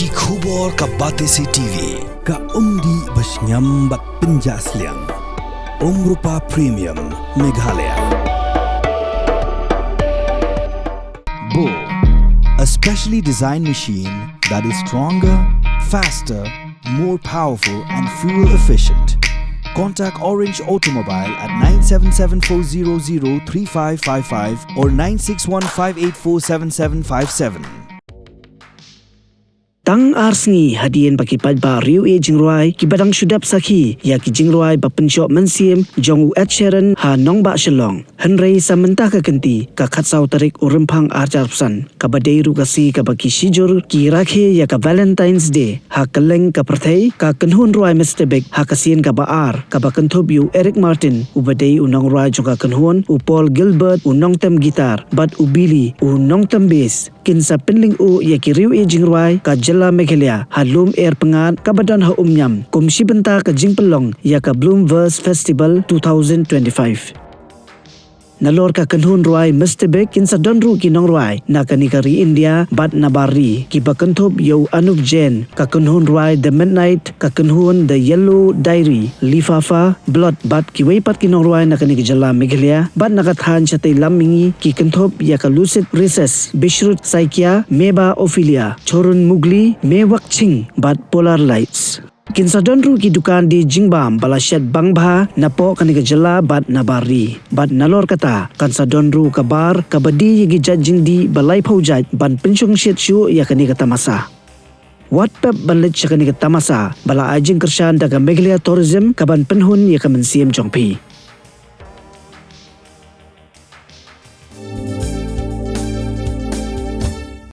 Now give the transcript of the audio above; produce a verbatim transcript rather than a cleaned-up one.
Ki khubor ka Batesi T V, ka umdih ba shngiam bad pynjah sliang. Umrupa Premium, Meghalaya. Bo, a specially designed machine that is stronger, faster, more powerful and fuel efficient. Contact Orange Automobile at nine seven seven four zero zero three five five five or nine six one five eight four seven seven five seven. Tang ar sngi hadien ba ki paidbah riew ïeit jingrwai ki ba dang shu dep sakhi ïa ki jingrwai ba pynshong mynsiem jong u Ed Sheeran ha nongbah Shillong. Hynrei sa mynta ka kynti ka khatsaw tarik u Rymphang arhajar arphew san, ka ba dei ruh ka sngi ka ba ki shijur ki rakhe ïa ka Valentine's Day ha kylleng ka pyrthei, ka kynhun rwai Mister Big ha ka sien ka ba ar ka ba kynthup ïa u Eric Martin u ba dei u nongrwai jong ka kynhun, u Paul Gilbert u nongtem guitar bad u Billy u nongtem bass, kin sa pynlyngngoh ïa ki riew ïeit jingrwai ka jylla Meghalaya ha Lum Air Pyngngad ka ba don ha Umïam kum shi bynta ka jingpynlong ïa ka Bloomverse Festival two thousand twenty-five. Nalor ka kynhun rwai Mister Big kin sa don ruh ki nongrwai na kane ka ri India bad na bar ri, ki ba kynthup ïa u Anup Jain, ka kynhun rwai The Midnight, ka kynhun The Yellow Diary, Lifafa, Blood bad kiwei pat ki nongrwai na kane ka jylla Meghalaya bad na ka thaiñ shatei lam mihngi, ki kynthup ïa ka Lucid Recess, Bishrut Saikia, Meba Ophelia, Chorun Mugli, Mewak Ching bad Polar Lights. Kin sa don ruh ki dukan die jingbam ba la shet bang bha napoh kane ka jylla bad na bar ri. Bad nalor kata kan sa don ruh ka bar ka ba die ïa ki jait jingdih ba laiphew jait ban pynshongshit shuh ïa kane ka tamasa. Wat pep ban leit sha kane ka tamasa ba la ai jingkyrshan da ka Meghalaya Tourism ka ban pynhun ïa ka mynsiem jong phi.